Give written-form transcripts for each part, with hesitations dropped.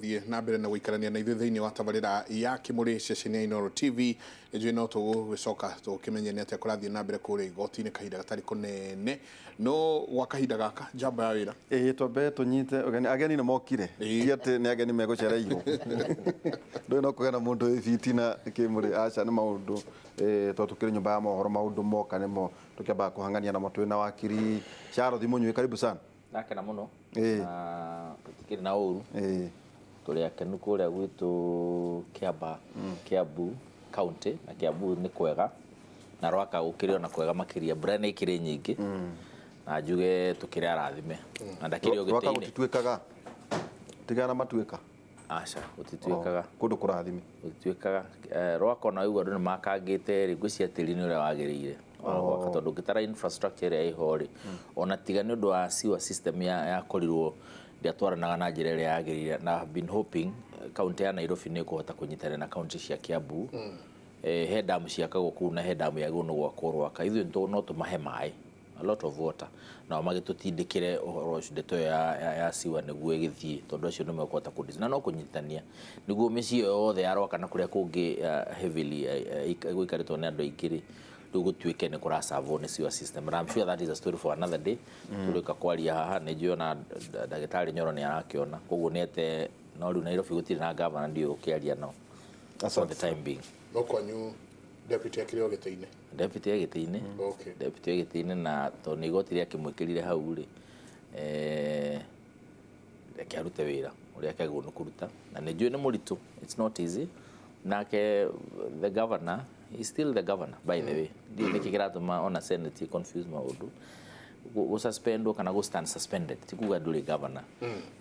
Gũthiĩ na mbere na gũikarania na ithuĩ thĩinĩ wa tabarĩra ya Kĩmũrĩ, ceceni ya Inooro TV. Nĩnjũĩ no tũgũgĩcoka tũkĩmenye nĩ atĩa kũrathiĩ na mbere kũrĩa igoti-inĩ kahinda gatarĩ kũnene, no gwa kahinda gaka njamba ya wĩra. Ĩĩ, twambe tũnyite ũgeni. Ageni nĩ mokire. Ti atĩ nĩ ageni megũcereirwo. Ndũĩ no kũgĩa na mũndũ wĩ fiti na kĩmũrĩ, aca, nĩ maũndũ tondũ tũkĩrĩ nyũmba ya mohoro, maũndũ moka nĩmo tũkĩambaga kũhang'ania namo. Twĩ na wakiri Charles Mũnyui, karibu sana. Ndakena mũno. Na tũtikĩrĩ na ũru. Tũrĩ akenu kũrĩa gwitũ Kĩamba, Kiambu County, na Kiambu nĩ kwega na Rwaka gũkĩrĩ ona kwega makĩria. Mbura nĩ ĩkĩrĩ nyingĩ na njuge tũkĩrĩ arathime na ndakĩrĩ o Rwaka gĩtĩ-inĩ. Gũtituĩkaga, tigana matuĩka. Aca, gũtituĩkaga. Kũndũ kũrathime. Gũtituĩkaga. Rwaka ona waigua andũ nĩ makangĩte rĩ, ngwĩciria tĩri nĩ ũrĩa wagĩrĩire wa gwaka, tondũ ũngĩtara infrastructure ĩrĩa ĩho rĩ, ona tiga nĩ ũndũ wa sewer system yakorirwo ndĩatwaranaga na njĩra ĩrĩa yagĩrĩire, na I've been hoping county ya Nairobi nĩ ĩkũhota kũnyitanĩra na county cia Kiambu. He damu ciakagwo kũu na he damu yagĩrĩirwo nĩ gwakwo Rwaka. Ithuĩ no tũmahe maĩ, a lot of water, nao magĩtũtindĩkĩre ũhoro ũcio, ndeto ĩyo ya sewer nĩguo ĩgĩthiĩ, tondũ acio nĩ mekũhota kũ na no kũnyitithania nĩguo mĩciĩ ĩyo yothe ya Rwaka na kũrĩa kũngĩ heavily gũikarĩtwo nĩ andũ aingĩ rĩ, rĩu gũtuĩke nĩ kũracavwo nĩ sewer system. And I'm sure that is a story for another day. Tũrĩka kwaria haha, nĩ njũĩ ona ndagĩtarĩ Nyoro nĩ arakĩona, koguo nĩ ete, no rĩu Nairobi gũtirĩ na governor, ndiũĩ gũkĩaria no for the time being. No kwanyu deputy akĩrĩ o gĩtĩ-inĩ? Deputy e gĩtĩ-inĩ. Deputy e gĩtĩ-inĩ, na tondũ nĩ igoti rĩakĩmwĩkĩrire hau rĩ, reke arute wĩra ũrĩa akĩagĩrĩirwo nĩ kũruta, na nĩ njũĩ nĩ mũritũ, it's not easy. Nake the governor is still the governor, by the way. Ndiũĩ nĩkĩ kĩratũma ona Senate confuse maũndũ. Gũsuspendwo kana gũ stand suspended ti kuga ndũrĩ governor.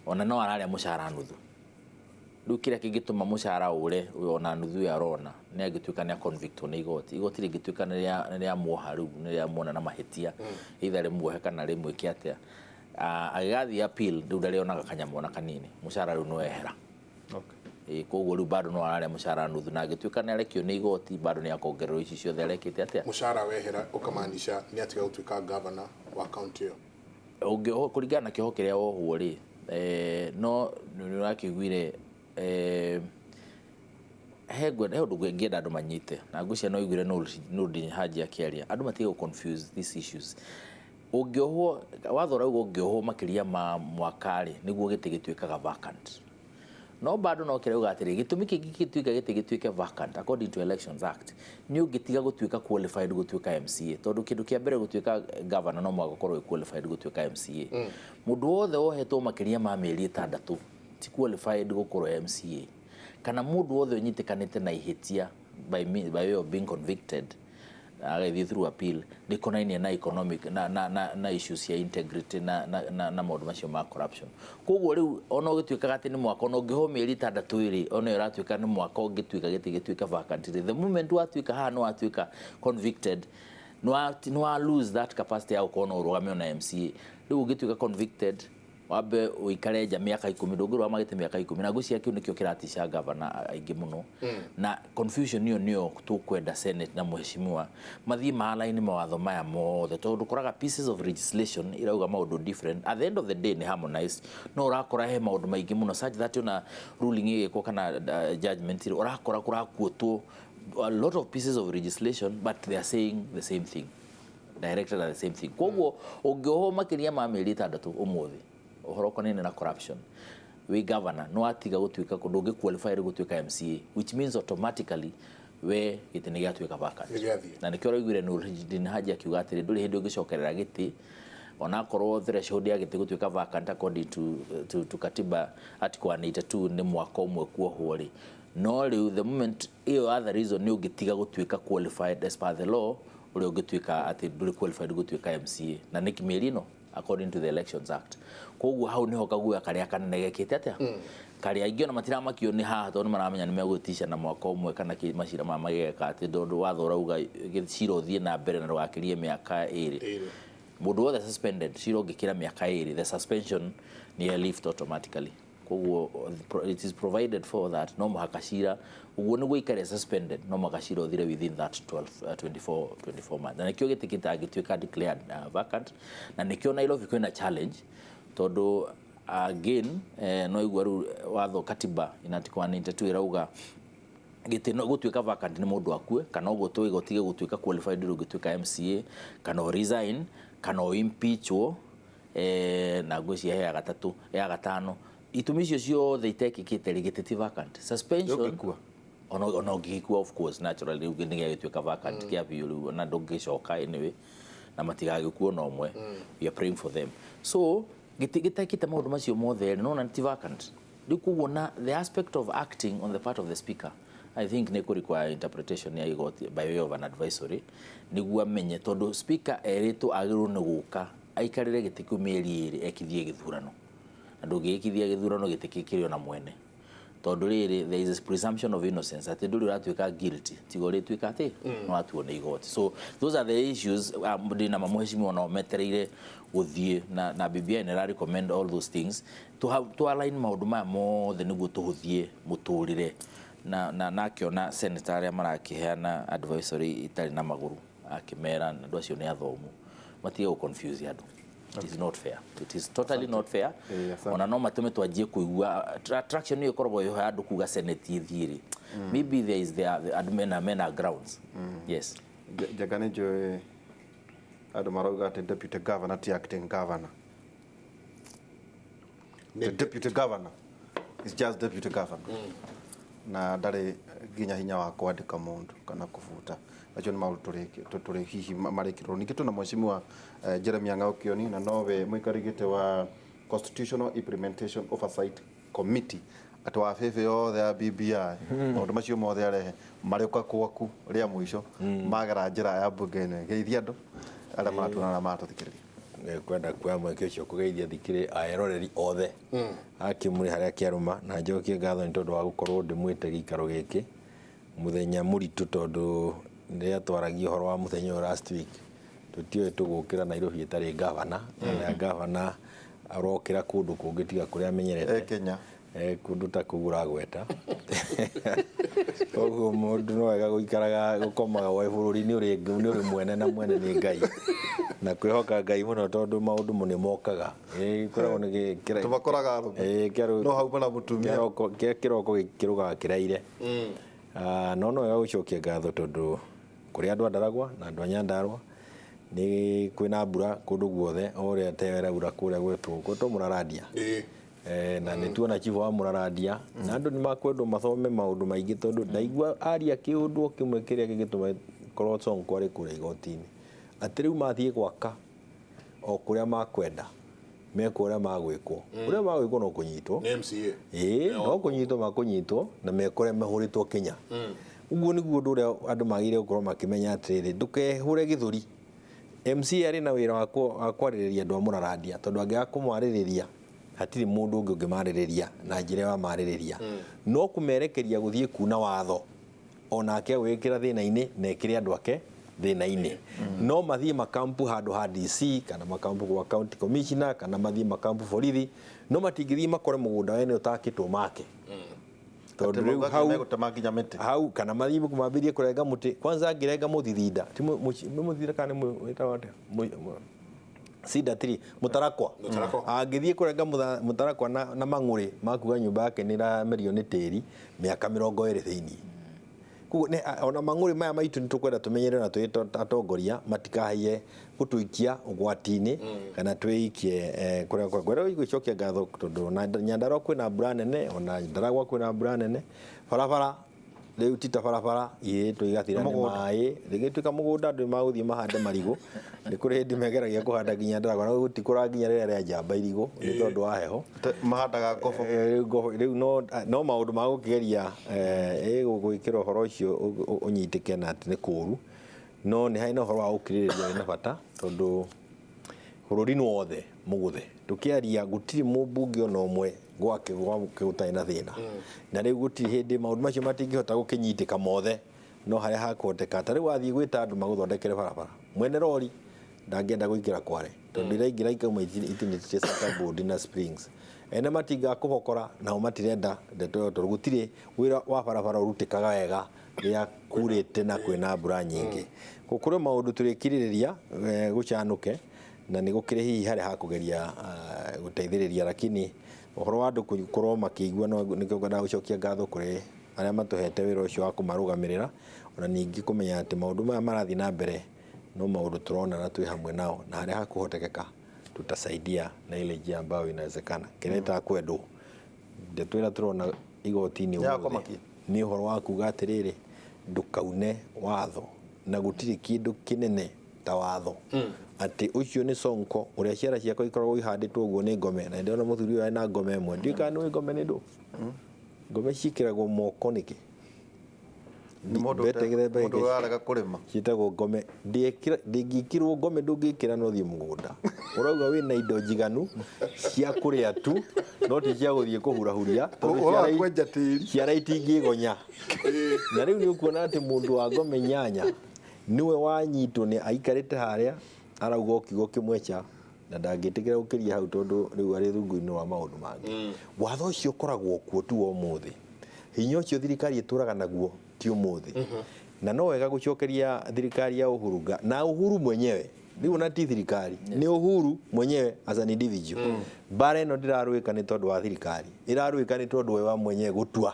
Ona no ararĩa mũcara nuthu. Rĩu kĩrĩa kĩngĩtũma mũcara ũre ona nuthu ĩyo arona nĩ angĩtuĩka nĩ aconvictwo nĩ igoti. Igoti rĩngĩtuĩka nĩ rĩamuoha, rĩu nĩ rĩamuona na mahĩtia, either rĩmuohe kana rĩmwĩke atĩa, agĩgathiĩ appeal, rĩu ndarĩonaga kanyamũ ona kanini, mũcara rĩu nĩ wehera. Ĩĩ, koguo rĩu bado no ararĩa mũcara nuthu, na angĩtuĩka nĩ arekio nĩ igoti, bado nĩ akongererwo ici ciothe arekĩte atĩa. Mũcara wehera ũkamaanisha nĩ atiga gũtuĩka governor wa county ĩyo? Ũngĩohwo kũringana na kĩoho kĩrĩa wohwo rĩ, no nĩ ũrakĩiguire he ũndũ ngĩenda andũ manyite, na ngwĩciria no ũiguire Nurdin Haji akĩaria, andũ matige gũ confuse these issues. Ũngĩohwo, watho ũrauga ũngĩohwo makĩria ma mwaka rĩ, nĩguo gĩtĩ gĩtuĩkaga vacant. No bado no kĩrauga atĩrĩ, gĩtũmi kĩngĩ gĩtuĩka gĩtĩ gĩtuĩke vacant according to Elections Act nĩ ũngĩtiga gũtuĩka qualified gũtuĩka MCA, tondũ kĩndũ kĩa mbere gũtuĩka governor no mũhaka ũkorwo wĩ qualified gũtuĩka MCA. Mũndũ wothe wohetwo makĩria ma mĩeri 6 ti qualified gũkorwo MCA, kana mũndũ wothe ũnyitĩkanĩte na ihĩtia by way of being convicted agagĩthiĩ through appeal rĩkonainie na economic na issues cia integrity na maũndũ macio ma corruption. Koguo rĩu ona ũgĩtuĩkaga atĩ nĩ mwaka, ona ũngĩhwo mĩeri 6 ĩrĩ, ona ĩyo ĩratuĩka nĩ mwaka ũngĩtuĩka gĩtĩ gĩtuĩka vacant rĩ, the moment watuĩka haha nĩ watuĩka convicted, nĩ wa lose that capacity ya gũkorwo no ũrũgame ona MCA. Rĩu ũngĩtuĩka convicted, wambe ũikare nja mĩaka 10, ndũngĩrũgama gĩtĩ mĩaka 10. Na ngwĩciria kĩu nĩkĩo kĩratica gavana aingĩ mũno, na confusion ĩyo nĩyo tũkwenda Senate na mheshimiwa mathiĩ maalaini mawatho maya mothe, tondũ ũkoraga pieces of legislation irauga maũndũ different. At the end of the day nĩ harmonized, no ũrakora he maũndũ maingĩ mũno such that ona ruling ĩgĩkwo kana judgment rĩ, ũrakora kũrakuotwo a lot of pieces of legislation, but they are saying the same thing, directed at the same thing. Koguo ũngĩohwo makĩria ma mĩeri 6 ũmũthĩ ũhoro ũkonainie na corruption wĩ governor, no atiga gũtuĩka ndũngĩ qualify rĩu gũtuĩka MCA, which means automatically we gĩtĩ nĩ gĩatuĩka vacant. Nĩ gĩathiĩ. Na nĩkĩo ũraiguire Nurdin Haji akiuga atĩrĩ, ndũrĩ hĩndĩ ũngĩcokerera gĩtĩ onakorwo threshold ya gĩtĩ gũtuĩka vacant according to katiba article 182 nĩ mwaka ũmwe kuohwo rĩ, no rĩu the moment ĩyo other reason nĩ ũngĩtiga gũtuĩka qualified as per the law, ũrĩa ũngĩtuĩka atĩ ndũrĩ qualified gũtuĩka MCA, na nĩ mĩeri ĩno according to the Elections Act. Koguo hau niho kaguoya karĩa kanene gekĩte atĩa, karĩa aingĩ ona matiramakio nĩ haha, tondũ nĩmaramenya nĩ megũgĩtica na mwaka ũmwe kana macira maya mageka atĩ, tondũ watho ũrauga cira ũthiĩ na mbere na ndũgakĩrie mĩaka 2. 2. Mũndũ wothe suspended, cira ũngĩkĩra mĩaka 2, the suspension nĩ lift automatically. Koguo it is provided for that no mũhaka cira ũguo nĩguo ikare suspended, no mũhaka cira ũthire within that 12 24 months, na nĩkĩo gĩtĩ gĩtangĩtuĩka declared vacant. Na nĩkĩo Nairobi kwĩna challenge, tondũ Again no igua rĩu watho katiba in article 192 ĩrauga gĩtĩ no gũtuĩka vacant nĩ mũndũ akue, kana ũguo tũĩ gũtige gũtuĩka qualified rĩu ũngĩtuĩka MCA, kana o resign, kana o impeachwo, na ngwĩciria he ya gatatũ, ya gatano. Itũmi icio ciothe itekĩkĩte rĩ, gĩtĩ ti vacant. Suspension Ũngĩkua. Ona ũngĩgĩkua, of course, naturally rĩu nĩ gĩagĩtuĩka vacant kĩa biũ rĩu, na ndũngĩcoka anyway, na matigagĩkua ona ũmwe. We are praying for them. So gĩtĩ gĩtekĩte maũndũ macio mothe rĩ, nona ti vacant rĩu. Koguo na the aspect of acting on the part of the speaker, I think nĩ kũ require interpretation ya igoti by way of an advisory, nĩguo amenye, tondũ speaker erĩtwo agĩrĩirwo nĩ gũka aikarĩre gĩtĩ kĩu mĩeri 2 ekithie gĩthurano, na ndũngĩgĩkithia gĩthurano gĩtĩ kĩkĩrĩ ona mwene, tondũ rĩrĩ, there is a presumption of innocence atĩ ndũrĩ ũratuĩka guilty tiga ũrĩtuĩka atĩ no watuo nĩ igoti. So those are the issues ndĩna ma mheshimiwa nao metereire gũthiĩ na BBI nĩ ĩra recommend all those things to have to align maũndũ maya mothe nĩguo tũhũthie mũtũrĩre, na akĩona senator arĩa marakĩheana advisory itarĩ na magũrũ, akĩmera andũ acio nĩ athomu, matige gũ confuse andũ. It is not fair, it is totally not fair. Asante. Ona no matũme twanjie kũigua attraction ĩyo ĩkoragwo ĩho ya andũ kuga senate ĩthiĩ rĩ, maybe there is there andũ mena grounds, yes. Njenga nĩ njũĩ andũ marauga atĩ deputy governor ti acting governor. The deputy governor is just deputy governor, na ndarĩ nginya hinya wa kwandĩka mũndũ kana kũbuta. Acio nĩ maũndũ tũrĩ hihi marĩkĩrwo. Ningĩ twĩna mheshimiwa Jeremiah Ng'aũkĩoni, na nowe mũikarĩri gĩtĩ wa Constitutional Implementation Oversight Committee, atĩ wa bĩbĩ yothe ya BBI, maũndũ macio mothe arehe marĩũka gwaku rĩa mũico magera njĩra ya mbunge ĩno. Geithia andũ arĩa maratuona na maratũthikĩrĩria. Kwenda kuoya mweke ũcio kũgeithia thikĩrĩ aeroreri othe a Kĩmũrĩ harĩa kĩarũma, na njokie ngatho nĩ tondũ wa gũkorwo ndĩmwĩte gĩikaro gĩkĩ mũthenya mũritũ, tondũ rĩrĩa twaragia ũhoro wa mũthenya ũyũ last week tũtiũĩ tũgũkĩra Nairobi ĩtarĩ gavana, na gavana arokĩra kũndũ kũngĩ tiga kũrĩa amenyerete. E Kenya. Kũndũ ta kũu ũragweta. Koguo mũndũ no wega gũikaraga gũkomaga gwa bũrũri nĩ ũrĩ mwene, na mwene nĩ Ngai, na kwĩhoka Ngai mũno, tondũ maũndũ nĩ mokaga. Koragwo nĩ Tũmakoraga arũme. No hauma na mũtumia. Kĩroko kĩroko kĩrũgaga kĩraire. No wega gũcokia ngatho tondũ kũrĩ andũ a Ndaragwa na andũ a Nyandarũa nĩ kwĩna mbura kũndũ guothe, o ũrĩa te ĩraura kũrĩa gwetwo Mũrarandia. Na nĩ tuona chifu wa Mũrarandia, na andũ nĩ makwendwo mathome maũndũ maingĩ, tondũ ndaigua aria kĩũndũ o kĩmwe kĩrĩa gĩgĩtũma korwo Sonko arĩ kũrĩa igoti-inĩ, atĩ rĩu mathiĩ gwaka o kũrĩa makwenda, mekwo ũrĩa magwĩkwo, ũrĩa magwĩkwo no kũnyitwo. Nĩ MCA. Ĩĩ, no kũnyitwo makũnyitwo na mekore mahũrĩtwo Kenya. Ũguo nĩguo ũndũ ũrĩa andũ magĩrĩire gũkorwo makĩmenya atĩrĩrĩ, ndũkehũre gĩthũri. MCA arĩ na wĩra wa kwarĩrĩria andũ a Mũrarandia, tondũ angĩaga kũmarĩrĩria hatirĩ mũndũ ũngĩ ũngĩmarĩrĩria na njĩra ĩyo amarĩrĩria, no kũmerekeria gũthiĩ kuna watho onake agwĩkĩra thĩna-inĩ na ĩkĩre andũ ake thĩna-inĩ. No mathiĩ makampu handũ ha DC, kana makampu gwa county commissioner, kana mathiĩ makampu borithi, no matingĩthiĩ makore mũgũnda wene ũtakĩtwo make, tondũ rĩu hau megũtema nginya mĩtĩ. Hau kana mathiĩ mambĩrĩrie kũrenga mũtĩ. Kwanza angĩrenga mũthithinda, ti nĩ mũthithinda kana nĩ wĩtagwo atĩa? Cedar tree, mũtarakwa. Mũtarakwa. Angĩthiĩ kũrenga mũtarakwa na mang'ũrĩ makuga nyũmba yake nĩ ĩramerio nĩ tĩri mĩaka 20 thĩinĩ. Koguo ona mang'ũrĩ maya maitũ nĩ tũkwenda tũmenyere na twĩ atongoria matikahaiye gũtũikia ũgwati-inĩ kana twĩikie kũrĩa kwa ngwenda gũcokia ngatho, tondũ ona Nyandarũa kwĩna mbura nene, ona Ndaragwa kwĩna mbura nene. Barabara rĩu ti ta barabara ihĩtwo igathira nĩ Mũgũnda. maĩ, rĩgĩtuĩka mũgũnda, andũ magũthiĩ mahande marigũ. Nĩ kũrĩ hĩndĩ megeragia kũhanda nginya Ndaragwa na gũtikũra nginya rĩrĩa rĩa njamba irigũ nĩ tondũ wa heho. Mahandaga ngobo. Rĩu rĩu no maũndũ ma gũkĩgeria gwĩkĩra ũhoro ũcio ũnyitĩke na atĩ nĩ kũũru, no nĩ harĩ na ũhoro wa gũkirĩrĩria wĩna bata, tondũ bũrũri nĩ wothe mũgũthe tũkĩaria gũtirĩ mũmbunge ona ũmwe gwake gũtarĩ na thĩna. Na rĩu gũtirĩ hĩndĩ maũndũ macio matingĩhota gũkĩnyitĩka mothe, no harĩa hakũhoteka, ta rĩu wathiĩ gwĩta andũ magũthondekere barabara, mwene rori ndangĩenda gũingĩra kware, tondũ iraingĩra ikauma itinĩtie centerboard na springs, ene matinga kũbokora nao matirenda ndeto ĩyo, tondũ gũtirĩ wĩra wa barabara ũrutĩkaga wega rĩrĩa kurĩte na kwĩna mbura nyingĩ. Kũrĩ maũndũ tũrĩkirĩrĩria gũcanũke, na nĩ gũkĩrĩ hihi harĩa hakũgeria Gũteithĩrĩria, lakini ũhoro wa andũ gũkorwo makĩigua no nĩkĩo ngwendaga gũcokia ngatho kũrĩ arĩa matũhete wĩra ũcio wa kũmarũgamĩrĩra, ona ningĩ kũmenya atĩ maũndũ maya marathiĩ na mbere no maũndũ tũrona na twĩ hamwe nao, na harĩa hakũhotekeka tutasaidia na ile njia ambayo inawezekana. Kĩrĩa ĩtakwendwo, ndeto ĩrĩa tũrona igoti-inĩ Ya ũmũthĩ kũmakia. nĩ ũhoro wa kuga atĩrĩrĩ, ndũkaune watho, na gũtirĩ kĩndũ kĩnene ta watho, atĩ ũcio nĩ Sonko ũrĩa ciara ciakwa ikoragwo ihandĩtwo ũguo nĩ ngome, na ndĩrona mũthuri ũyũ arĩ na ngome ĩmwe. Ndiũĩ kana nĩũĩ ngome nĩ ndũ. Ngome ciĩkĩragwo moko nĩkĩ? Nĩ mũndũ Mbete gĩthemba mũndũ gĩkĩ. ũrarega kũrĩma. Ciĩtagwo ngome. Ndĩngĩkĩrwo ngome, ndũngĩkĩra no thiĩ mũgũnda. Ũrauga wĩna indo njiganu cia kũrĩa tu, no ti cia gũthiĩ kũhurahuria, tondũ Ũhoro wa kwenja tĩri. ciara itingĩgonya. Na rĩu nĩ ũkuona atĩ mũndũ wa ngome 8 nĩwe wanyitwo nĩ aikarĩte harĩa arauga o kiugo kĩmwe cha, na ndangĩtĩkĩra gũkĩria hau tondũ rĩu arĩ rungu-inĩ rwa maũndũ mangĩ. Watho ũcio ũkoragwo kuo tu wa ũmũthĩ, hinya ũcio thirikari ĩtũraga naguo ti ũmũthĩ, na no wega gũcokeria thirikari ya Uhuru na Uhuru mwenyewe rĩu ona ti thirikari, nĩ Uhuru mwenyewe as an individual. Mbara ĩno ndĩrarũĩka nĩ tondũ wa thirikari, ĩrarũĩka nĩ tondũ we wa mwenyewe gũtua,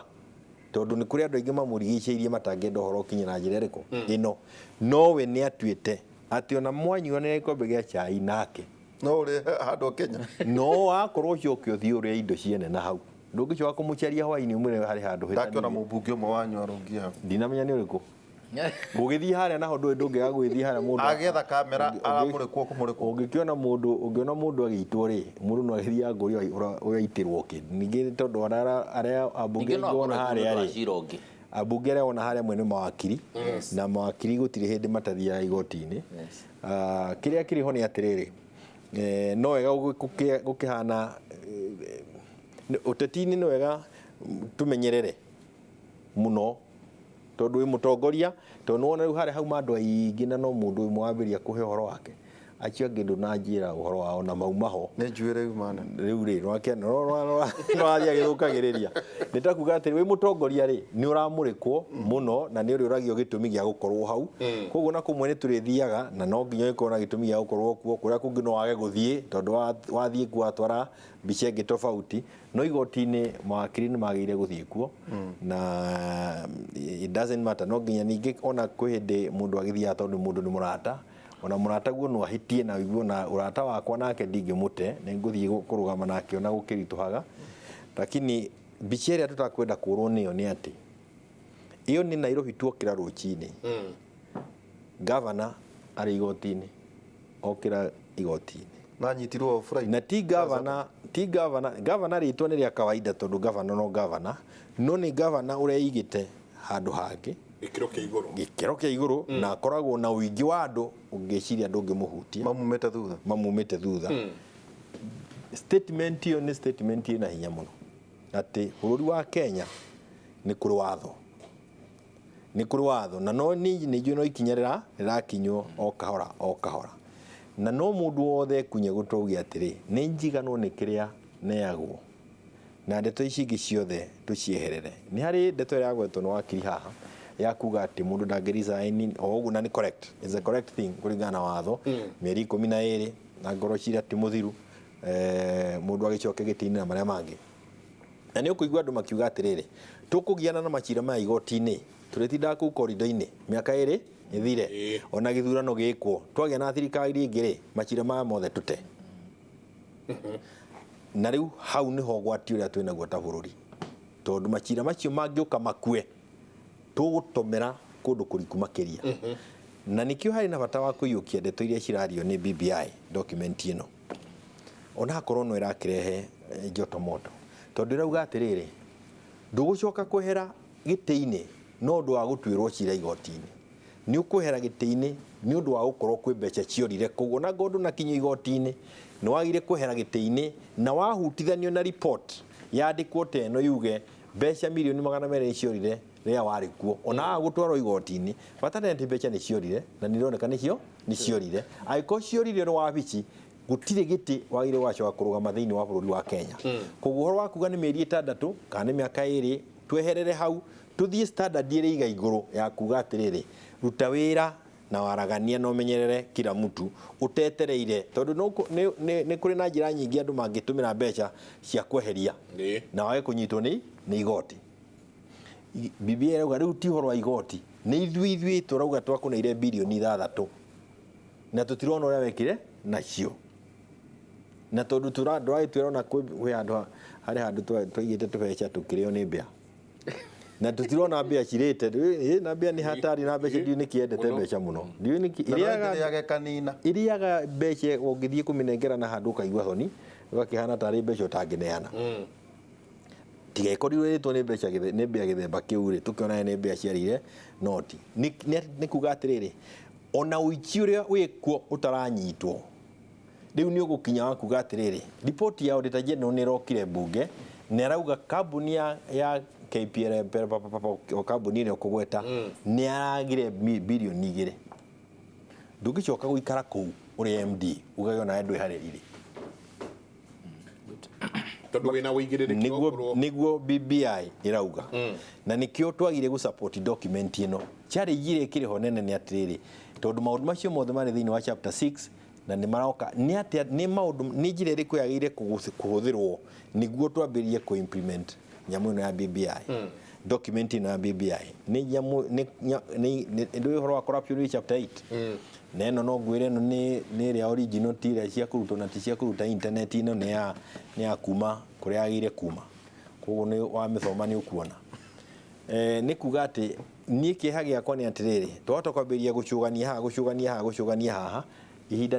tondũ nĩ kũrĩ andũ aingĩ mamũrigicĩirie matangĩenda ũhoro ũkinye na njĩra ĩrĩkũ ĩno, nowe nĩ atuĩte atĩ ona mwanyuanĩra gĩkombe gĩa cai nake No ũrĩ handũ Kenya. No wakorwo ũcoke ũthiĩ ũrĩe indo ciene na hau, ndũngĩcoka kũmũcaria hwaĩ-inĩ ũmwĩre harĩ handũ Ndakĩona hĩtanĩire. mũmbunge ũmwe wanyu arũngiĩ hau. Ndinamenya nĩ ũrĩkũ gũgĩthiĩ harĩa naho ndũĩ, ndũngĩaga gũgĩthiĩ harĩa mũndũ Agĩetha kamera aramũrĩkwo kũmũrĩkwo. Ũngĩkĩona mũndũ, ũngĩona mũndũ agĩitwo rĩ, mũndũ no agĩthiaga ngũria ũrĩa aitĩrwo kĩ. Ningĩ tondũ arĩa ambunge Ningĩ no aingĩ wona akorwo harĩa nĩ ũndũ wa rĩ, cira ũngĩ. Ambunge arĩa wona harĩa amwe nĩ mawakiri, na mawakiri gũtirĩ hĩndĩ matathiaga igoti-inĩ. Kĩrĩa kĩrĩ ho nĩ atĩrĩrĩ, no wega gũkĩhana ũteti-inĩ, nĩ wega tũmenyerere mũno tondũ wĩ mũtongoria, tondũ nĩwona rĩu harĩa hauma andũ aingĩ na no mũndũ ũmwe wambĩrĩria kũhe ũhoro wake, acio angĩ ndũnanjĩra ũhoro wao na mauma ho. Nĩ njuĩrĩ rĩu mana. Rĩu rĩ nĩrathiĩ agĩthũkagĩrĩria. Nĩ ta kuga atĩrĩ, wĩ mũtongoria rĩ, nĩ ũramũrĩkwo mũno na nĩ ũrĩũragio gĩtũmi gĩa gũkorwo hau. Koguo na kũmwe nĩ tũrĩthiaga na no nginya ũgĩkorwo na gĩtũmi gĩa gũkorwo kuo, kũrĩa kũngĩ no wage gũthiĩ tondũ wathiĩ kuo watwara mbica ĩngĩ tofauti. No igoti-inĩ mawakiri nĩ magĩrĩire gũthiĩ kuo, na it doesn't matter. No nginya ningĩ ona kwĩ hĩndĩ mũndũ agĩthiaga tondũ mũndũ nĩ mũrata, ona mũrata guo no ahĩtie na ũigue, na ũrata wakwa nake ndingĩmũte, nĩ ngũthiĩ kũrũgama nake ona gũkĩritũhaga. Lakini mbica ĩrĩa tũtakwenda kũrwo nĩyo nĩ atĩ ĩyo nĩ Nairobi tuokĩra rũcinĩ, gavana arĩ igoti-inĩ, okĩra igoti-inĩ. Na nyitirwo Friday. Na ti gavana, ti gavana, gavana rĩtwa nĩ rĩa kawaida tondũ gavana no gavana, no nĩ gavana ũreigĩte handũ hangĩ Gĩkĩro kĩa igũrũ. Gĩkĩro kĩa igũrũ, na akoragwo na ũingĩ wa andũ ũngĩciria ndũngĩmũhutia. Mamumĩte thutha. Mamumĩte thutha. Statement ĩyo nĩ statement ĩna hinya mũno atĩ bũrũri wa Kenya nĩ kũrĩ watho, nĩ kũrĩ watho, na no niĩ nĩ njũĩ no ikinya rĩrakinywo o kahora o kahora, na no mũndũ wothe ekunye gũtauge atĩrĩ, nĩ njiganwo nĩ kĩrĩa neagwo, na ndeto ici ingĩ ciothe tũcieherere. Nĩ harĩ ndeto ĩrĩa yagwetwo nĩ wakiri haha ya kuga atĩ mũndũ ndangĩ resign o ũguo, na nĩ correct, is a correct thing kũringana na watho. Mĩeri 12 na ngorwo cira ti mũthiru, mũndũ agĩcoke gĩtĩ-inĩ na marĩa mangĩ. Na nĩ ũkũigua andũ makiuga atĩrĩrĩ, tũkũgiana na macira maya igoti-inĩ, tũrĩtindaga kũu korido-inĩ mĩaka 2 ĩthire, ona gĩthurano gĩkwo, twagĩa na thirikari rĩngĩ rĩ, macira maya mothe tũte. Na rĩu hau nĩho ũgwati ũrĩa twĩnaguo ta bũrũri, tondũ macira macio mangĩũka makue, tũgũtomera kũndũ kũriku makĩria. Na nĩkĩo harĩ na bata wa kũiyũkia ndeto iria cirario nĩ BBI document ĩno, ona akorwo no ĩrakĩrehe njoto moto, tondũ ĩrauga atĩrĩrĩ, ndũgũcoka kwehera gĩtĩ-inĩ no ũndũ wa gũtuĩrwo cira igoti-inĩ, nĩ ũkwehera gĩtĩ-inĩ nĩ ũndũ wa gũkorwo kwĩ mbeca ciorire koguo na ngondũ na kinyo igoti-inĩ nĩ wagire kwehera gĩtĩ-inĩ, na wahutithanio na report yandĩkwo ta ĩno yuge mbeca mirioni 200 nĩ ciorire rĩrĩa warĩ kuo, ona waga gũtwarwo igoti-inĩ, bata nĩ atĩ mbeca nĩ ciorire na nĩ ironeka nĩcio nĩ ciorire. Angĩkorwo ciorire ũrĩ wabici, gũtirĩ gĩtĩ wagĩrĩire gũgacoka kũrũgama thĩinĩ wa bũrũri wa Kenya. Koguo ũhoro wa kuga nĩ mĩeri 6 kana nĩ mĩaka 2, tweherere hau tũthiĩ standard ĩrĩa iga igũrũ ya kuga atĩrĩrĩ, ruta wĩra na waragania na ũmenyerere kila mtu ũtetereire tondũ nĩ kũrĩ na njĩra nyingĩ andũ mangĩtũmĩra mbeca cia kweheria na wage kũnyitwo nĩ igoti. BBI ĩrauga rĩu ti ũhoro wa igoti, nĩ ithuĩ tũrauga twakũneire birioni 6 na tũtirona ũrĩa wekire nacio, na tondũ ndũragĩtwĩra ona kwĩ handũ harĩ handũ twaigĩte tũbeca tũkĩrĩo nĩ mbĩa na tũtirona mbĩa cirĩte, na mbĩa nĩ hatari na mbeca ndiũĩ nĩkĩ yendete mbeca mũno, ndiũĩ nĩkĩ ĩrĩaga mbeca ũngĩthiĩ kũmĩnengera na handũ ũkaigua thoni ũgakĩhana tarĩ mbeca ũtangĩneana. Tiga ĩkorirwo ĩrĩtwo nĩ mbeca nĩ mbĩa gĩthemba kĩu rĩ, tũkĩona nĩ mbĩa ciarĩire noti. Nĩ kuga atĩrĩrĩ, ona ũici ũrĩa wĩkuo ũtaranyitwo rĩu nĩ ũgũkinya wa kuga atĩrĩrĩ, ripoti ya Auditor General nĩ ĩrokire mbunge na ĩrauga kambuni ya KPLM o kambuni ĩrĩa ũkũgweta nĩ aragire birioni 2. Ndũngĩcoka gũikara kũu ũrĩ MD ugage onawe ndwĩharĩrĩirie tondũ wĩna ũigĩrĩrĩki nĩguo BBI ĩrauga. Na nĩkĩo twagire gũ support document ĩno. Challenge ĩrĩa ĩkĩrĩ ho nene nĩ atĩrĩrĩ, tondũ maũndũ macio mothe marĩ thĩinĩ wa chapter 6 na nĩ maroka nĩ atĩa, nĩ maũndũ nĩ njĩra ĩrĩkũ yagĩrĩire kũhũthĩrwo nĩguo twambĩrĩrie kũ implement nyamũ ĩno ya BBI. Document ĩno ya BBI nĩ nyamũ nĩ ndũĩ ũhoro wa corruption wĩ chapter 8. Na ĩno no ngwĩre ĩno nĩ ĩrĩa original, ti ĩrĩa cia kũrutwo na ti cia kũruta internet, ĩno nĩ ya kuma kũrĩa yagĩrĩire kuma, koguo nĩ wamĩthoma nĩ ũkuona. Nĩ kuga atĩ niĩ kĩeha gĩakwa nĩ atĩrĩrĩ, twahota kwambĩrĩria gũcũgania haha gũcũgania haha gũcũgania haha ihinda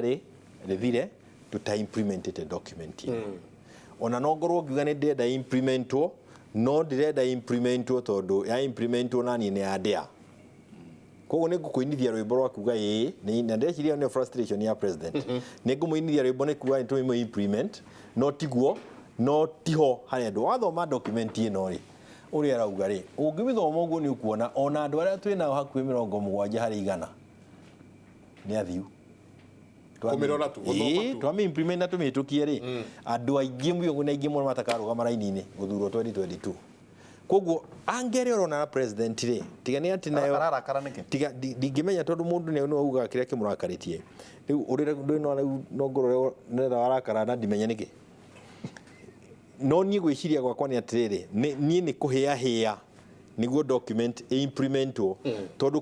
rĩthire tũta implementĩte document ĩno. Ona no ngorwo ngiuga nĩ ndĩrenda implementwo, no ndĩrenda implementwo tondũ ya implementwo na niĩ nĩ yandĩa. Koguo nĩ ngũkũinithia rwĩmbo rwa kuga ĩĩ, na ndĩreciria nĩyo frustration ya president. Nĩ ngũmũinithia rwĩmbo nĩ kuga nĩ tũmũ implement, no tiguo, no tiho harĩa andũ. Wathoma document ĩno rĩ, ũrĩa arauga rĩ, ũngĩmĩthoma ũguo nĩ ũkuona ona andũ arĩa twĩ nao hakuhĩ 70 harĩ igana nĩ athiu. Kũmĩrora tu, gũthoma tu. Twamĩ implement na tũmĩhĩtũkie rĩ, andũ aingĩ mũno na aingĩ mũno matakarũgama raini-inĩ gũthurwo 2022. Koguo angere ũrona na president rĩ, tiga nĩ atĩ nayo ararakara nĩkĩ? Tiga ndingĩmenya tondũ mũndũ nĩ augaga kĩrĩa kĩmũrakarĩtie. Rĩu ũrĩa ndũĩ no rĩu no ngorwo nĩ warakara na ndimenya nĩkĩ. No niĩ gwĩciria gwakwa nĩ atĩrĩrĩ, niĩ nĩ kũhĩahĩa nĩguo document implementwo, tondũ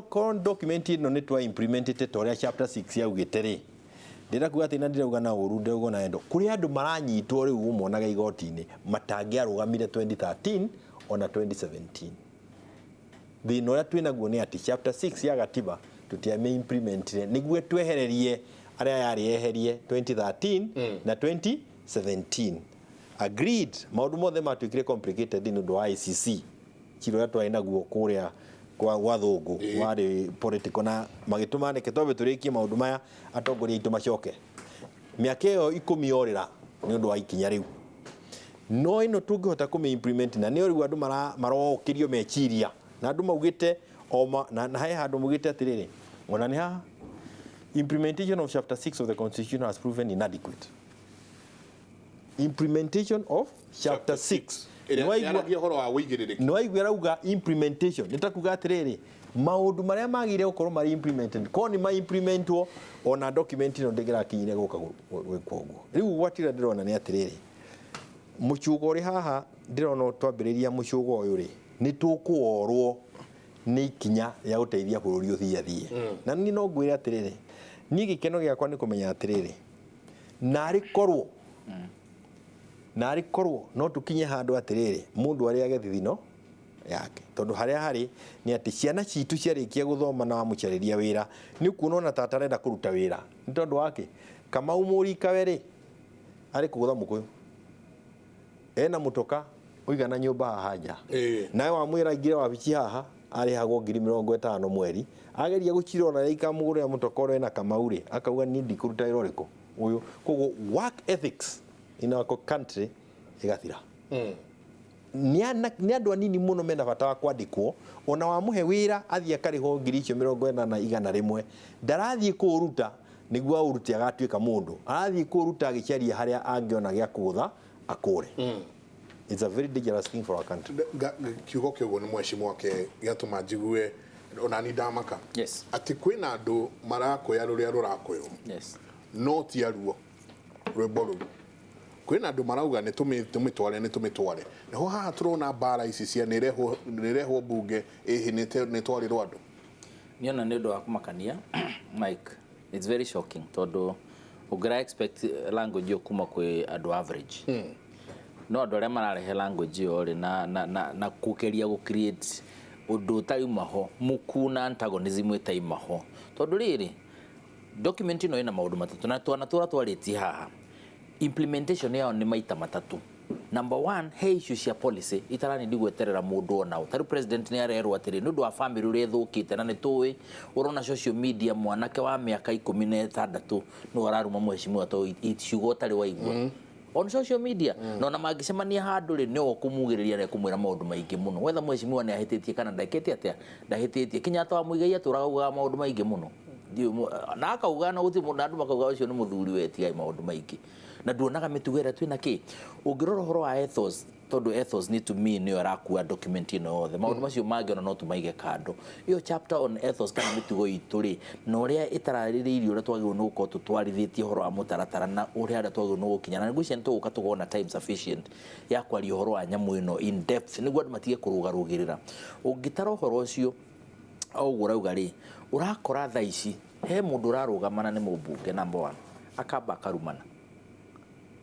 ko document ĩno nĩ twa implementĩte ta ũrĩa chapter 6 yaugĩte rĩ, ndĩrenda kuga atĩ na ndirauga na ũru, ndĩrauga na wendo. Kũrĩ andũ maranyitwo rĩu ũmonaga igoti-inĩ matangĩarũgamire 2013 ona 2017. Thĩna ũrĩa twĩ naguo nĩ atĩ chapter 6 ya gatiba tũtiamĩ implementire nĩguo twehererie arĩa yarĩ eherie 2013 na 2017. Agreed, maũndũ mothe matuĩkire complicated nĩ ũndũ wa ICC cira ũrĩa twarĩ naguo kũrĩa kwa thũngũ warĩ political na magĩtũma reke twambe tũrĩkie maũndũ maya atongoria aitũ macoke. Mĩaka ĩyo 10 yorĩra nĩ ũndũ wa ikinya rĩu. No ĩno tũngĩhota kũmĩ implement na nĩyo rĩu andũ marokĩrio meciria na andũ maugĩte na he handũ maugĩte atĩrĩrĩ, ona nĩ haha implementation of chapter 6 of the constitution has proven inadequate. Implementation of chapter 6 ĩrĩa ũhoro wa ũigĩrĩrĩki. Nĩ waigua arauga implementation, nĩ ta kuga atĩrĩrĩ, maũndũ marĩa magĩrĩire gũkorwo marĩ implemented korwo nĩ ma implementwo ona document ĩno ndĩngĩrakinyire gũka gwĩkwo ũguo. Rĩu ũgwati ũrĩa ndĩrona nĩ atĩrĩrĩ, mũcugo ũrĩ haha ndĩrona twambĩrĩria mũcugo ũyũ rĩ, nĩ tũkũorwo nĩ ikinya rĩa gũteithia bũrũri ũthiĩ athiĩ. Na niĩ no ngwĩre atĩrĩrĩ, niĩ gĩkeno gĩakwa nĩ kũmenya atĩrĩrĩ, narĩ korwo no tũkinye handũ atĩrĩrĩ, mũndũ arĩage thithino yake, tondũ harĩa harĩ nĩ atĩ ciana citũ ciarĩkia gũthoma na wamũcarĩria wĩra nĩ ũkuona ona tata arenda kũruta wĩra nĩ tondũ wake. Kamau mũrikawe rĩ, arĩ kũgũtha mũkũyũ, ena mũtoka ũigana nyũmba haha nja, nawe wamwĩra aingĩre wabici haha arĩhagwo ngiri 50 mweri, ageria gũcirora ikamũgũrĩra mũtoka ũrĩa ena Kamau rĩ, akauga niĩ ndikũruta wĩra ũrĩkũ ũyũ. Koguo work ethics in our country ĩgathira. Nĩ andũ anini mũno mena bata wa kwandĩkwo, ona wamũhe wĩra athiĩ akarĩhwo ngiri icio 80 100, ndarathiĩ kũũruta nĩguo aũrute agatuĩka mũndũ, arathiĩ kũũruta agĩcaria harĩa angĩona gĩa kũgũtha akũre. It's a very dangerous thing for our country. Kiugo kĩu ũguo nĩ mwecimu wake gĩatũma njigue Onani ndamaka. Yes. Atĩ kwĩna andũ marakoya rũrĩa rũrakoywo. Yes. No ti aruo rwĩmbo rũu. Kwĩna andũ marauga nĩ tũmĩtware nĩ tũmĩtware. Naho haha tũrona mbara ici cia nĩ ĩrehwo mbunge ĩhĩ nĩ twarĩrwo andũ. Niona nĩ ũndũ wa kũmakania Mike, it's very shocking tondũ ũngĩra expect language ĩyo kuma kwĩ andũ average. No andũ arĩa mararehe language ĩyo rĩ na kũgeria gũ create ũndũ ũtauma ho muku na antagonism ĩtaima ho tondũ rĩrĩ document ĩno ĩna maũndũ matatũ na twana tũrĩa twarĩtie haha implementation yao nĩ maita matatũ. Number one, he issue cia policy itaranindi gweterera mũndũ ona ũ. Ta rĩu president nĩ arerwo atĩrĩ nĩ ũndũ wa family ũrĩa ĩthũkĩte na nĩ tũĩ ũrona social media mwanake wa mĩaka 16 nĩ araruma mheshimiwa to ciugo ũtarĩ waigua on social media. Na ona mangĩcemania handũ rĩ nĩwe ũkũmugĩrĩria na kũmwĩra maũndũ maingĩ mũno wetha mheshimiwa nĩ ahĩtĩtie kana ndekĩte atĩa ndahĩtĩtie. Kenyatta wa Muigai atũraga augaga maũndũ maingĩ mũno na akauga na gũtirĩ mũndũ andũ makauga ũcio nĩ mũthuri we tigai maũndũ maingĩ na nduonaga mĩtugo ĩrĩa twĩna kĩ. Ũngĩrora ũhoro wa ethos tondũ ethos ni to me nĩyo ĩrakua document ĩno yothe maũndũ macio mangĩ ona no tũmaige kando. Ĩyo chapter on ethos kana mĩtugo itũ rĩ na ũrĩa ĩtararĩrĩirie ũrĩa twagĩrĩirwo nĩ gũkorwo tũtwarithĩtie ũhoro wa mũtaratara na ũrĩa harĩa twagĩrĩirwo nĩ gũkinya na ngwĩciria nĩ tũgũka tũkona time sufficient ya kwaria ũhoro wa nyamũ ĩno in depth nĩguo andũ matige kũrũgarũgĩrĩra. Ũngĩtara ũhoro ũcio o ũguo ũrauga rĩ ũrakora thaa ici he mũndũ ũrarũgamana nĩ mũmbunge number one akamba akarumana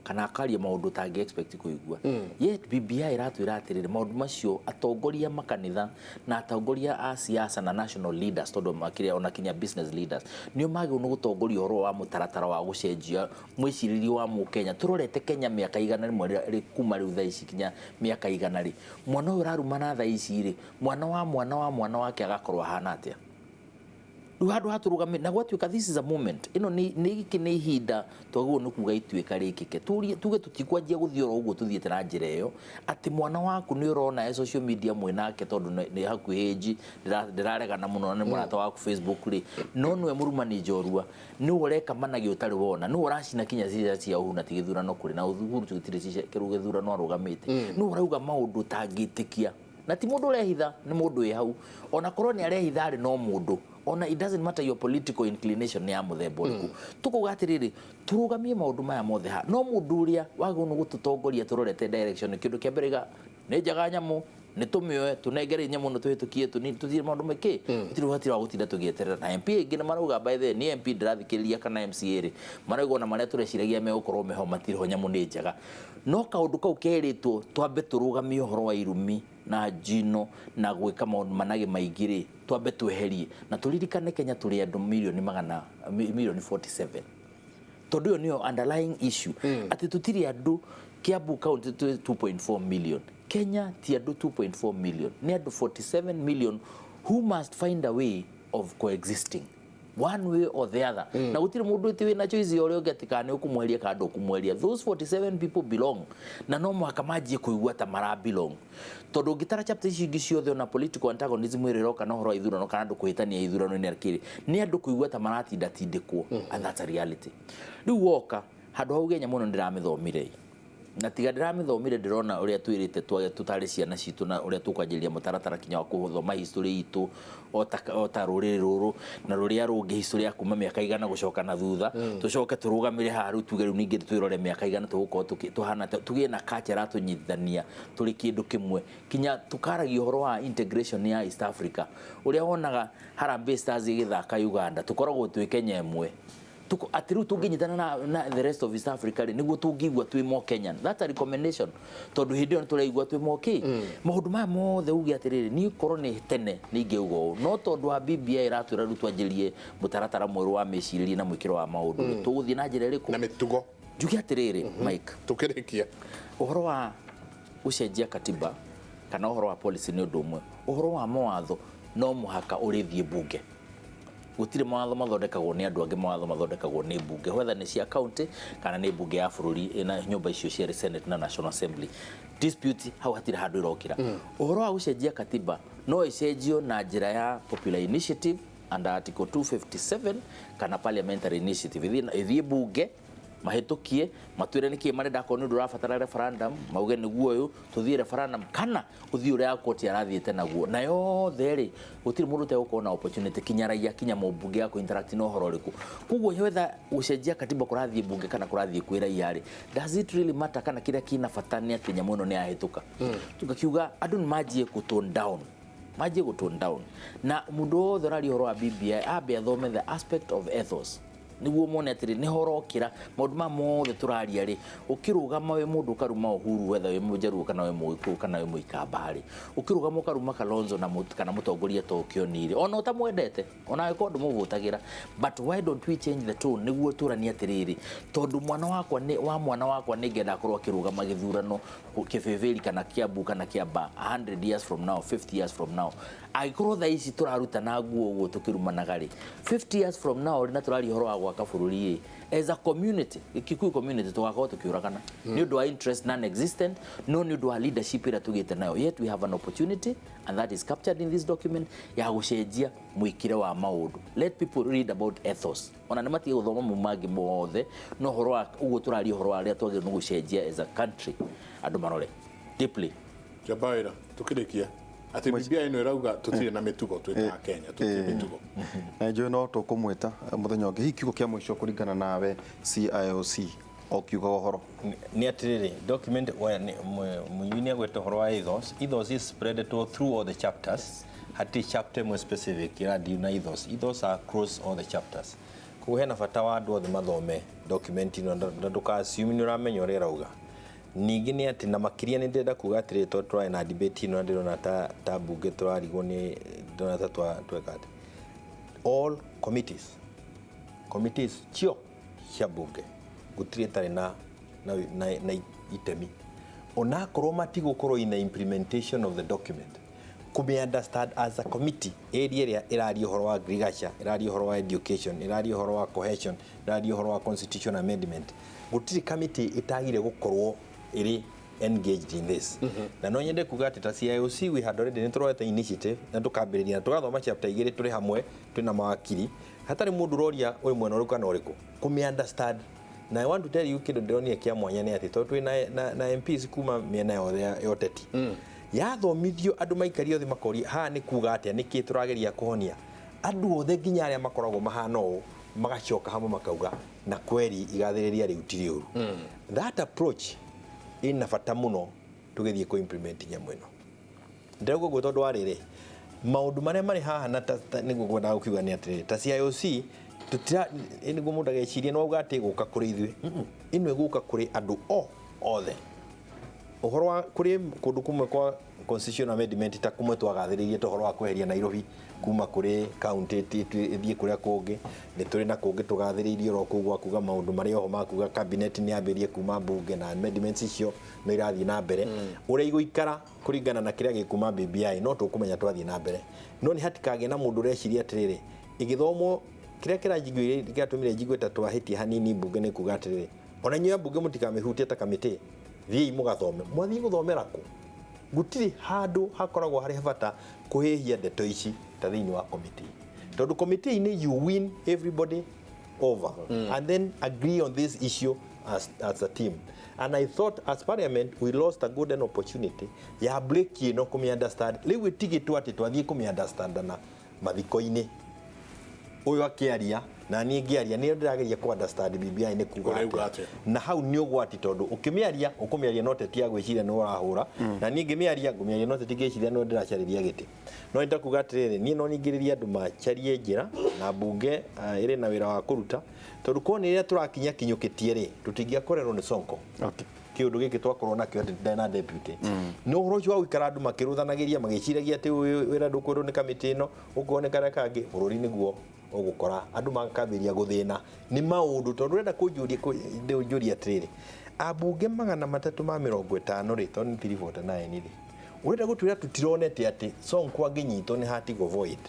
kana akaria maũndũ ũtangĩ expect kũigua. Yet BBI ĩratwĩra atĩrĩrĩ maũndũ macio atongoria makanitha na atongoria a siasa na national leaders tondũ makĩria ona kinya business leaders nĩo magĩrĩirwo nĩ gũtongoria ũhoro wa mũtaratara wa gũcenjia mwĩcirĩrie wa mũkenya. Tũrorete Kenya mĩaka 100 kuma rĩu thaa ici kinya mĩaka 100 rĩ mwana ũyũ ũrarumana thaa ici rĩ mwana wa mwana wa mwana wake agakorwo ahana atĩa? Rĩu handũ hatũrũgamĩte na gwatuĩka this is a moment ĩno nĩ gĩkĩ nĩ ihinda twagĩrĩirwo nĩ kuga ituĩka rĩkĩke tuge tũtikwanjia gũthiĩ oro ũguo tũthiĩte na njĩra ĩyo atĩ mwana waku nĩ ũrona e social media mwĩnake tondũ nĩ hakuhĩ age ndĩraregana mũno na nĩ mũrata waku Facebook rĩ no nĩwe mũrumani njorua nĩwe ũreka managĩ ũtarĩ wona nĩwe ũracina kinya cica cia Uhuru na ti gĩthurano kũrĩ na Uhuru tũgĩtirĩ gĩthurano arũgamĩte nĩwe ũrauga maũndũ ũtangĩtĩkia na ti mũndũ ũrehitha nĩ mũndũ wĩ hau ona korwo nĩ arehitha rĩ no mũndũ ona it doesn't matter your political inclination ya mũthemba ũrĩkũ. Tũkauga atĩrĩrĩ tũrũgamie maũndũ maya mothe ha no mũndũ ũrĩa wagĩrĩirwo nĩ gũtũtongoria tũrorete direction kĩndũ kĩa mbere nĩ njega nyamũ nĩ tũmĩoe tũnengere nyamũ no tũhĩtũkie tũthiĩ maũndũ mekĩ gũtirĩ ũhati wa gũtinda tũgĩeterera. Na MP aingĩ nĩ marauga by the way ni MP ndĩrathikĩrĩria kana MCA rĩ marauga ona marĩa tũreciragia megũkorwo meho matirĩ ho nyamũ nĩ njega no kaũndũ kau kerĩtwo twambe tũrũgamie ũhoro wa irumi na njino na gwĩka maũndũ managĩ maingĩ rĩ twambe tweherie na tũririkane Kenya tũrĩ andũ milioni milioni 47 tondũ ĩyo nĩyo underlying issue atĩ tũtirĩ andũ Kiambu County 2.4 million Kenya ti andũ 2.4 million nĩ andũ 47 million who must find a way of coexisting one way or the other. Na gũtirĩ mũndũ ĩtĩ wĩna choice ya ũrĩa ũngĩ atĩ kana nĩ ũkũmweheria kana ndũkũmweheria. Those 47 people belong na no mũhaka manjie kũigua ta mara belong tondũ ũngĩtara chapter ici ingĩ ciothe ona political antagonism ĩrĩa ĩroka na ũhoro wa ithurano kana andũ kũhĩtania ithurano-inĩ akĩrĩ nĩ andũ kũigua ta maratindatindĩkwo and that's a reality. Rĩu woka handũ hau Kenya mũno ndĩramĩthomire na tiga ndĩramĩthomire ndĩrona ũrĩa twĩrĩte tũtarĩ ciana citũ na ũrĩa tũkwanjĩrĩria mũtaratara kinya wa kũthoma history itũ o ta rũrĩrĩ rũrũ na rũrĩa rũngĩ history ya kuma mĩaka 100 gũcoka na thutha tũcoke tũrũgamĩre haha rĩu tuge rĩu ningĩ twĩrore mĩaka 100 tũgũkorwo tũhana tũgĩe na culture ĩratũnyitithania tũrĩ kĩndũ kĩmwe kinya tũkaragia ũhoro wa integration ya East Africa ũrĩa wonaga Harambee Stars ĩgĩthaka Uganda tũkoragwo twĩ Kenya ĩmwe atĩ rĩu tũngĩnyitana na the rest of East Africa rĩ nĩguo tũngĩigua twĩ more Kenyan. That's a recommendation tondũ hĩndĩ ĩyo nĩ tũraigua twĩ more kĩ maũndũ maya mothe uge atĩrĩrĩ niĩ korwo nĩ tene nĩ ingĩuga ũũ no tondũ wa BBI ĩratwĩra rĩu twanjĩrie mũtaratara mwerũ wa mĩcirĩrie na mwĩkĩro wa maũndũ tũgũthiĩ na njĩra ĩrĩkũ na mĩtugo njuge atĩrĩrĩ Mike tũkĩrĩkia ũhoro wa gũcenjia katiba kana ũhoro wa policy nĩ ũndũ ũmwe ũhoro wa mawatho no mũhaka ũrĩthiĩ mbunge gũtirĩ mawatho mathondekagwo nĩ andũ angĩ mawatho mathondekagwo nĩ mbunge whether nĩ cia county kana nĩ mbunge ya bũrũri na nyũmba icio cierĩ Senate na National Assembly dispute hau hatirĩ handũ ĩrokĩra. Ũhoro wa gũcenjia katiba no ĩcenjio na njĩra ya popular initiative under article 257 kana parliamentary initiative ĩthiĩ mbunge Mahĩtũkie matwĩre nĩkĩ marenda, akorwo nĩ ũndũ ũrabatara referendum mauge nĩguo ũyũ tũthiĩ referendum, kana ũthiĩ ũrĩa koti arathiĩte naguo. Na yothe rĩ, gũtirĩ mũndũ ũtegũkorwo na opportunity, kinya raia kinya mũmbunge ya kũ-interact na ũhoro ũrĩkũ. Koguo whether gũcenjia katiba kũrathiĩ mbunge kana kũrathiĩ kwĩ raia rĩ, does it really matter? Kana kĩrĩa kĩna bata nĩ atĩ nyamũ ĩno nĩ yahĩtũka. Tũkakiuga andũ nĩ manjie kũ tone down, manjie gũ tone down, na mũndũ wothe ũraria ũhoro wa BBI ambe athome the aspect of ethos, nĩguo mone atĩrĩ nĩho ũrokĩra maũndũ maya mothe tũraria rĩ. Ũkĩrũgama wĩ mũndũ ũkaruma Uhuru, whether wĩ Mũjaruo kana wĩ Mũgĩkũyũ kana wĩ Mũikamba rĩ, ũkĩrũgama ũkaruma Kalonzo na kana mũtongoria ta Ũkĩoni rĩ, ona ũtamwendete, ona angĩkorwo ndũmũvũtagĩra, but why don't we change the tone nĩguo tũranie atĩrĩrĩ, tondũ mwana wakwa nĩ wa mwana wakwa nĩ ngenda akorwo akĩrũgama gĩthurano Kĩbĩbĩri kana Kiambu kana Kĩamba 100 years from now, 50 years from now. Angĩkorwo thaa ici tũrarutana nguo ũguo tũkĩrumanaga rĩ, 50 years from now rĩ, na tũraria ũhoro wa gwaka bũrũri rĩ, as a community, Kikuyu community, tũgakorwo tũkĩũragana nĩ ũndũ wa interest non existent, no nĩ ũndũ wa leadership ĩrĩa tũgĩte nayo. Yet we have an opportunity, and that is captured in this document, ya gũcenjia mwĩkĩre wa maũndũ. Let people read about ethos, ona nĩ matige gũthoma mau mangĩ mothe, no ũhoro wa ũguo tũraria, ũhoro wa arĩa twagĩrĩirwo nĩ gũcenjia as a country, andũ marore deeply. Njamba tukirikia atĩ BBI ĩno ĩrauga tũtirĩ na mĩtugo, twĩ ta Kenya tũtirĩ mĩtugo. Na njũĩ no tũkũmwĩta mũthenya ũngĩ. Hihi kiugo kĩa mũico kũringana nawe CIOC o kiuga ũhoro? Nĩ atĩrĩrĩ, document mũnyui nĩ agweta ũhoro wa ethos. Ethos is spread through all the chapters. Hatirĩ chapter ĩmwe specific ĩradeal na ethos. Ethos are across all the chapters. Koguo hena bata wa andũ othe mathome document ĩno na ndũka assume nĩ ũramenya ũrĩa ĩrauga. Ningĩ nĩ atĩ na makĩria nĩ ndĩrenda kuga atĩrĩrĩ, tondũ tũrarĩ na debate ĩno na ndĩrona ta mbunge tũrarigwo nĩ ndĩrona ta tweka atĩ all committees cio cia mbunge gũtirĩ ĩtarĩ na itemi, onakorwo matigũkorwo in the implementation of the document, kũmĩ understand as a committee, area ĩrĩa ĩraria ũhoro wa agriculture, ĩraria ũhoro wa education, ĩraria ũhoro wa cohesion, ĩraria ũhoro wa constitution amendment, gũtirĩ committee ĩtagire gũkorwo ĩrĩ engaged in this. Na no nyende kuga atĩ ta CIOC we had already nĩ tũroete initiative na tũkambĩrĩria na tũgathoma chapter igĩrĩ tũrĩ hamwe twĩna mawakiri, hatarĩ mũndũ ũroria ũrĩ mwena ũrĩkũ kana ũrĩkũ, kũmĩ understand. Na I want to tell you kĩndũ ndĩronire kĩa mwanya nĩ atĩ tondũ twĩ na MPs kuma mĩena yothe ya ũteti, yathomithio andũ maikario thĩ makoria haha nĩ kuga atĩa, nĩkĩ tũrageria kũhonia, andũ othe nginya arĩa makoragwo mahana ũũ magacoka hamwe makauga na kweri igathĩrĩria rĩu ti rĩũru. That approach ĩna bata mũno tũgĩthiĩ kũ implement nyamũ ĩno. Ndĩrauga ũguo tondũ wa rĩrĩ, maũndũ marĩa marĩ haha na nĩguo ngwendaga gũkiuga nĩ atĩrĩrĩ, ta CIOC tũtira nĩguo mũndũ ageciria nĩ wauga atĩ ĩgũka kũrĩ ithuĩ. Ĩno ĩgũka kũrĩ andũ o othe. Ũhoro wa kũrĩ kũndũ kũmwe kwa constitution amendment ta kũmwe twagathĩrĩirie ta ũhoro wa kweheria Nairobi kuma kũrĩ county ĩthiĩ kũrĩa kũngĩ, nĩ tũrĩ na kũngĩ tũgathĩrĩirie oro kũu gwa kuga maũndũ marĩa oho ma kuga cabinet nĩ yambĩrĩrie kuma mbunge na amendments icio no irathiĩ na mbere. Ũrĩa igũikara kũringana na kĩrĩa gĩkuma BBI no tũkũmenya twathiĩ na mbere, no nĩ hatikagĩe na mũndũ ũreciria atĩrĩrĩ ĩgĩthomwo kĩrĩa kĩranjiguire kĩratũmire njigue ta twahĩtia hanini mbunge nĩ kuga atĩrĩrĩ, ona inyuĩ ambunge mũtikamĩhutie ta kamĩtĩ, thiĩi mũgathome. Mwathiĩ gũthomera kũ? Gũtirĩ handũ hakoragwo harĩ bata kũhĩhia ndeto ici ta thĩinĩ wa committee, tondũ committee-inĩ you win everybody over and then agree on this issue as a team. And I thought as parliament we lost a golden opportunity ya break ĩno kũmĩ understand. Rĩu ĩtigĩtwo atĩ twathiĩ kũmĩ understand na mathiko-inĩ, ũyũ akĩaria na niĩ ngĩaria, nĩ ndĩrageria kũ understand BBI nĩ kuga Ũrauga atĩa. Atĩa? Na hau nĩ ũgwati, tondũ ũkĩmĩaria ũkũmĩaria no teti ya gwĩciria nĩ ũrahũra, na niĩ ngĩmĩaria ngũmĩaria no teti ngĩciria nĩ ndĩracarĩria gĩtĩ. No nĩ takuga atĩrĩrĩ, niĩ no ningĩrĩrie andũ macarie njĩra na mbunge ĩrĩ na wĩra wa kũruta, tondũ korwo nĩ rĩrĩa tũrakinya kinyũkĩtie rĩ, tũtingĩakorerwo nĩ Sonko. Kĩũndũ gĩkĩ twakorwo nakĩo atĩ ndarĩ na deputy no ũhoro ũcio wa gũikara andũ makĩrũthanagĩria magĩciragia atĩ ũyũ wĩra ndũkwĩrwo nĩ kamĩtĩ ĩno ũkorwo nĩ karĩa kangĩ, bũrũri nĩguo ũgũkora andũ makambĩrĩria gũthĩna nĩ maũndũ. Tondũ ũrenda kũnjũria kũnjũria atĩrĩrĩ, ambunge 350 rĩ, tondũ nĩ 349 rĩ, ũrenda gũtwĩra tũtironete atĩ Sonko angĩnyitwo nĩ hatigwo void?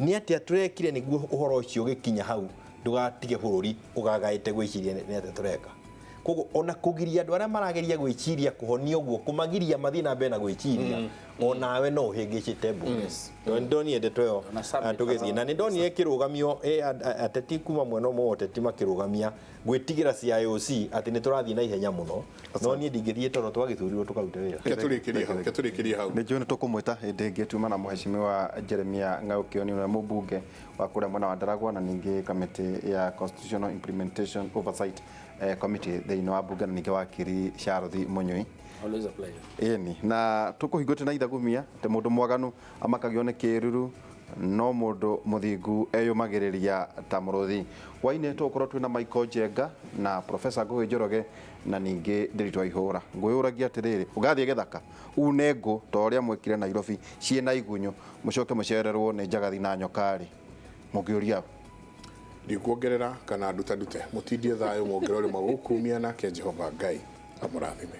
Nĩ atĩa tũrekire nĩguo ũhoro ũcio ũgĩkinya hau ndũgatige bũrũri ũgagaĩte gwĩciria nĩ atĩa tũreka? Koguo ona kũgiria andũ arĩa marageria gwĩciria kũhonia ũguo, kũmagiria mathiĩ na mbere na gwĩciria. Onawe no ũhĩngĩcĩte mbunge, tondũ nĩ ndonire ndeto ĩyo. Na summit. Tũgĩthiĩ na nĩ ndonire kĩrũgamio, ateti kuma mwena ũmwe wa ũteti makĩrũgamia gwĩtigĩra CIOC atĩ nĩ tũrathiĩ na ihenya mũno, no niĩ ndingĩthiĩ tondũ twagĩthurirwo tũkarute wĩra. Ketũrĩkĩrie hau, ketũrĩkĩrie hau. Nĩ njũĩ nĩ tũkũmwĩta hĩndĩ ĩngĩ. Tuma na mheshimiwa Jeremia Ng'au Kĩoni, ũrĩa mũmbunge wa kũrĩa mwena wa Ndaragwa na ningĩ kamĩtĩ ya Constitutional Implementation Oversight Committee thĩinĩ wa mbunge, na ningĩ wakiri Charles Munyui. Always a pleasure. Ĩni na tũkũhingũte na ithagumia atĩ mũndũ mwaganu amakagio nĩ kĩruru, no mũndũ mũthingu eyũmagĩrĩria ta mũrũthi. Hwainĩ tũgũkorwo twĩna Michael Njenga na Professor Ngũgĩ Njoroge na ningĩ Ndĩritũ Aihũra. Ngũyũragia atĩrĩrĩ, ũgathiĩ gĩthaka une ngũ ta ũrĩa mwĩkire Nairobi ciĩna igunyũ, mũcoke mũcererwo nĩ njagathi na nyokarĩ, mũngĩũria? Ndikuongerera kana nduta ndute, mũtindie thayũ, mũngĩrore magũkumia, nake Jehova Ngai amũrathime.